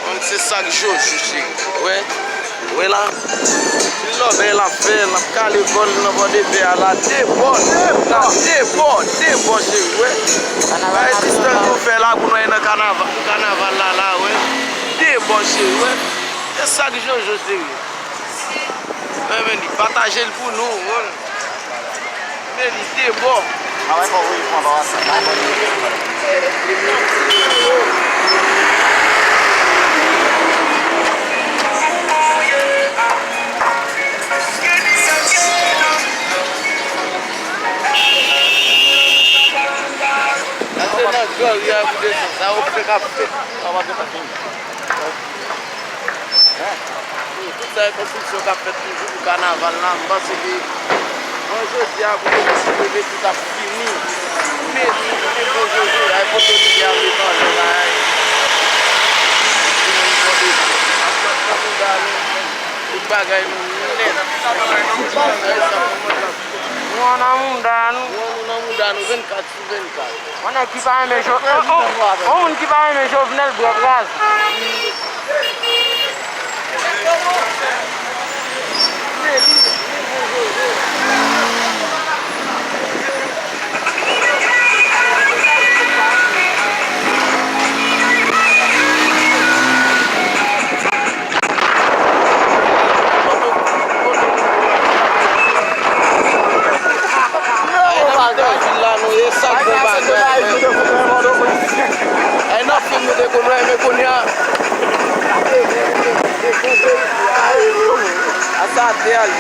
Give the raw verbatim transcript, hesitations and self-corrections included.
Bon, se sa k Jojo, cheri. Wè. Wè la. Lòbèy l ap fè, l ap kale kò l nan bò de pè a la. De bò, de bò, de bò, de bò, cheri, wè. Bay distans nou fè la pou nou al nan kanaval, pou kanaval la, la, wè. De bò, cheri, wè. Se sa k Jojo, cheri. Mwen, men li pataje l pou nou, wè. Men li de bò. A wè, fò voye pou anba WhatsApp la, fò nou voye pou anba. Sa se nan gran ri a pou desann. Sa yo fè k ap fèt. Sa pa gentan fini. Tout sa e konstriksyon k ap fèt toujou pou kanaval la. M panse ke jan jodi a pou yo ti leve tout ap fini. Men, men bon Jojo, ay kote nou te ap etan jan bagay. Ap pran mouda nou, tout bagay nou nèt. Nou an nan mouda nou. Nou an nou nan mouda nou vennkat sou vennkat. Yon nèg ki pa renmen Jo-, on, on, on moun ki pa renmen Jovenel, bwè gaz. Yo, bagay. Vila nou ye, sa k bon bagay, men. Ay, nan fim nou te konn wè, men kounye a. A sa te al.